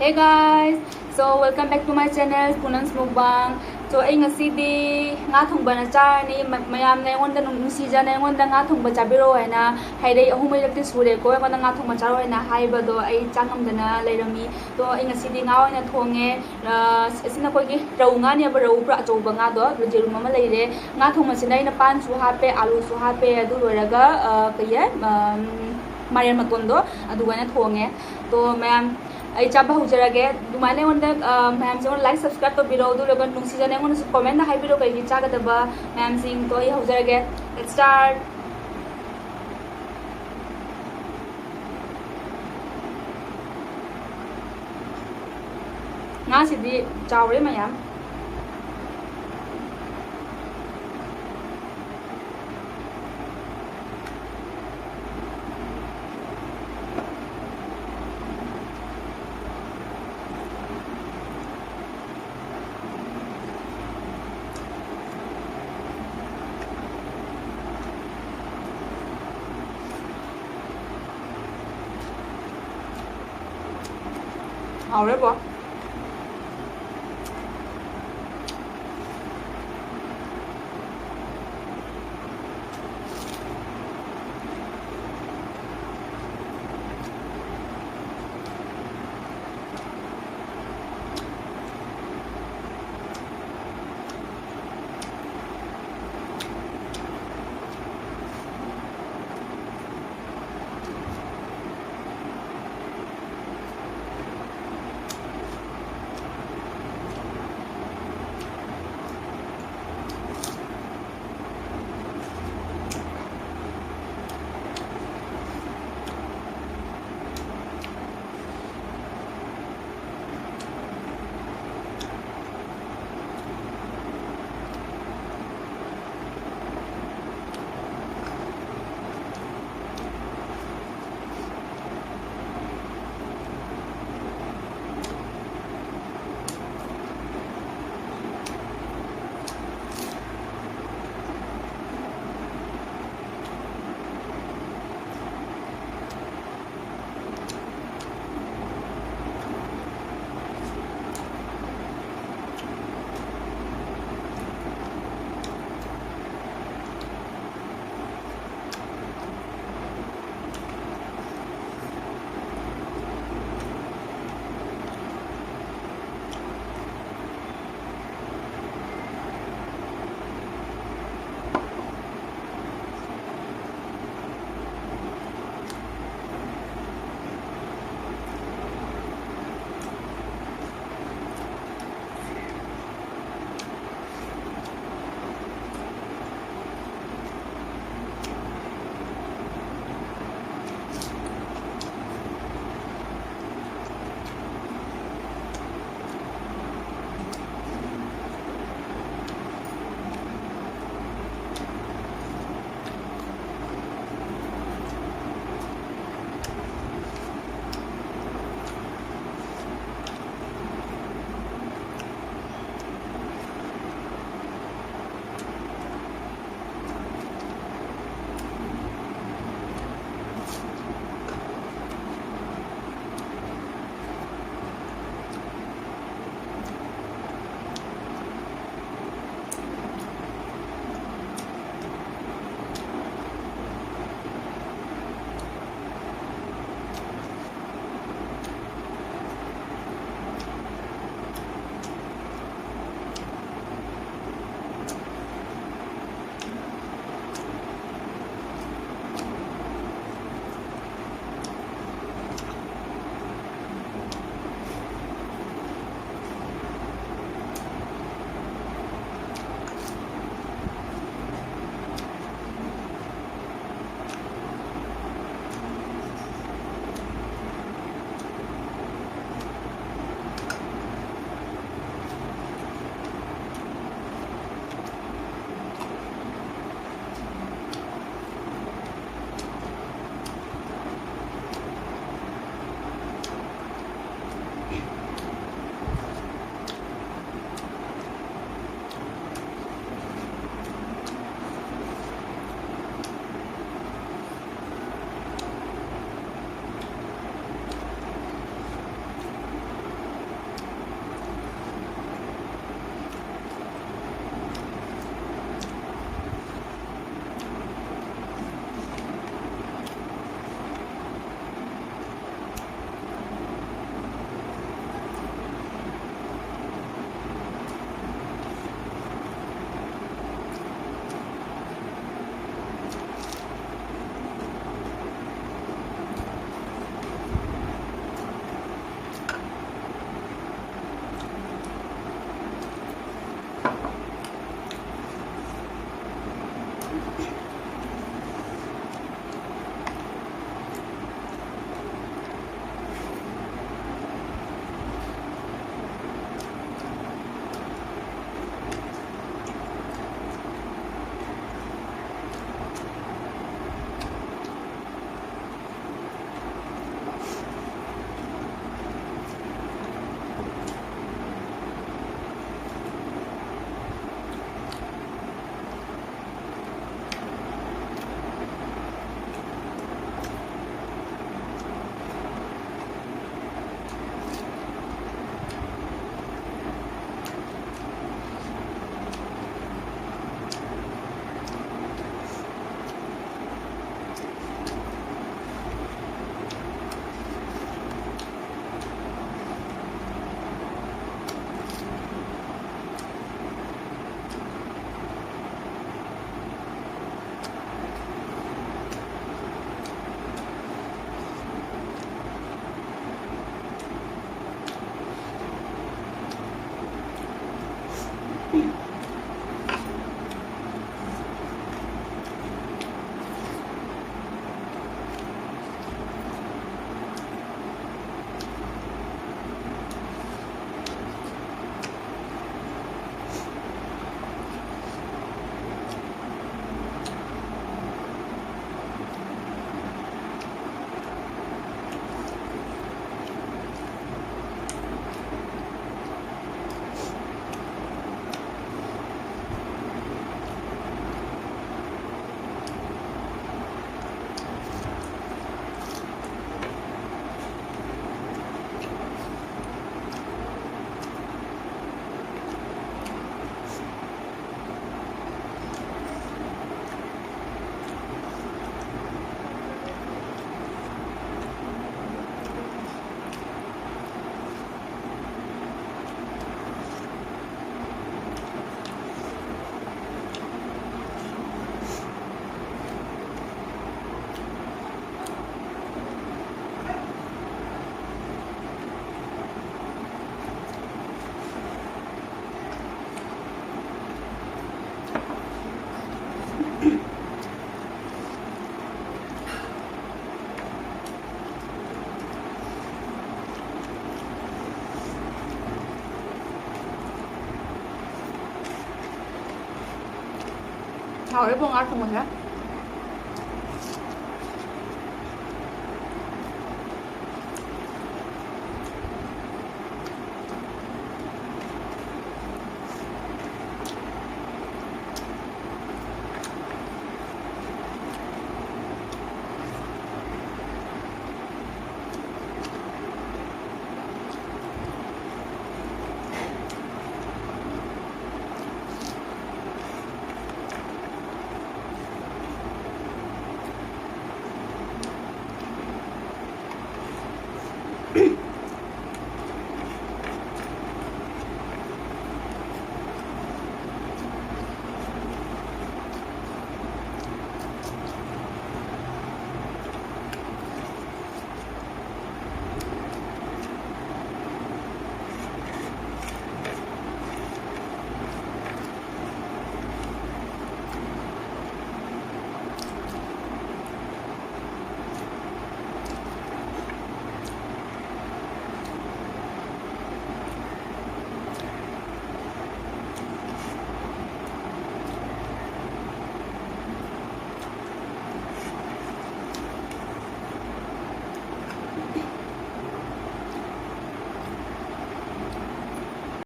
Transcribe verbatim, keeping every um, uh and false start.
Hey guys, so welcome back to my channel, Poonam's Mukbang. So ꯑꯩ ꯉꯁꯤꯗꯤ ꯉꯥ ꯊꯣꯡꯕꯅ ꯆꯥꯔꯅꯤ꯫ ꯃ-, ꯃꯌꯥꯝꯅ ꯑꯩꯉꯣꯟꯗ ꯅꯨꯡ-, ꯅꯨꯡꯁꯤꯖꯅ ꯑꯩꯉꯣꯟꯗ ꯉꯥ ꯊꯣꯡꯕ ꯆꯥꯕꯤꯔꯛꯑꯣ ꯍꯥꯏꯅ ꯍꯥꯏꯔꯛꯏ꯫ ꯑꯍꯨꯝ ꯃꯔꯤꯔꯛꯇꯤ ꯁꯨꯔꯦꯀꯣ ꯑꯩꯉꯣꯟꯗ ꯉꯥ ꯊꯣꯡꯕ ꯆꯥꯔꯣ ꯍꯥꯏꯅ ꯍꯥꯏꯕꯗꯣ꯫ ꯑꯩ ꯆꯥ ꯉꯝꯗꯅ ꯂꯩꯔꯝꯃꯤ꯫ ꯑꯗꯣ ꯑꯩ ꯉꯁꯤꯗꯤ ꯉꯥ ꯑꯣꯏꯅ ꯊꯣꯡꯉꯦ꯫ ꯑ, ꯑꯁꯤꯅ ꯑꯩꯈꯣꯏꯒꯤ ꯔꯧ ꯉꯥꯅꯦꯕ, ꯔꯧ ꯄꯨꯔꯥ ꯑꯆꯧꯕ ꯉꯥꯗꯣ꯫ ꯑꯗꯨ ꯌꯦꯔꯨꯝ ꯑꯃ ꯂꯩꯔꯦ꯫ ꯉꯥ ꯊꯣꯡꯕꯁꯤꯗ ꯑꯩꯅ ꯄꯥꯟꯁꯨ ꯍꯥꯄꯦ, ꯑꯂꯨꯁꯨ ꯍꯥꯄꯦ, ꯑꯗꯨ ꯂꯣꯏꯔꯒ, ꯑ, ꯀꯩ ꯍꯥꯏ, ꯑꯝ, ꯃꯥꯏꯔꯦꯟ ꯃꯇꯣꯟꯗꯣ ꯑꯗꯨꯒ ꯑꯣꯏꯅ ꯊꯣꯡꯉꯦ꯫ ꯑꯗꯣ ꯃꯌꯥꯝ, ꯑꯩ ꯆꯥꯕ ꯍꯧꯖꯔꯒꯦ꯫ ꯑꯗꯨꯃꯥꯏꯅ ꯑꯩꯉꯣꯟꯗ, ꯑ, ꯃꯌꯥꯝꯁꯦ ꯑꯩꯉꯣꯟꯗ like, subscribe ꯇꯧꯕꯤꯔꯣ, ꯑꯗꯨ ꯂꯣꯏꯔꯒ ꯅꯨꯡꯁꯤꯖꯅ ꯑꯩꯉꯣꯟꯗꯁꯨ comment ꯍꯥꯏꯕꯤꯔꯣ ꯀꯩꯒꯤ ꯆꯥꯒꯗꯕ ꯃꯌꯥꯝꯁꯤꯡꯗꯣ꯫ ꯑꯩ ꯍꯧꯖꯔꯒꯦ꯫ Let's start꯫ ꯉꯥꯁꯤꯗꯤ ꯆꯥꯎꯔꯦ ꯃꯌꯥꯝ꯫ ꯍꯥꯎꯔꯦꯕꯣ꯫ ꯍꯥꯎꯔꯦꯕꯣ ꯉꯥ ꯊꯣꯡꯕꯁꯦ꯫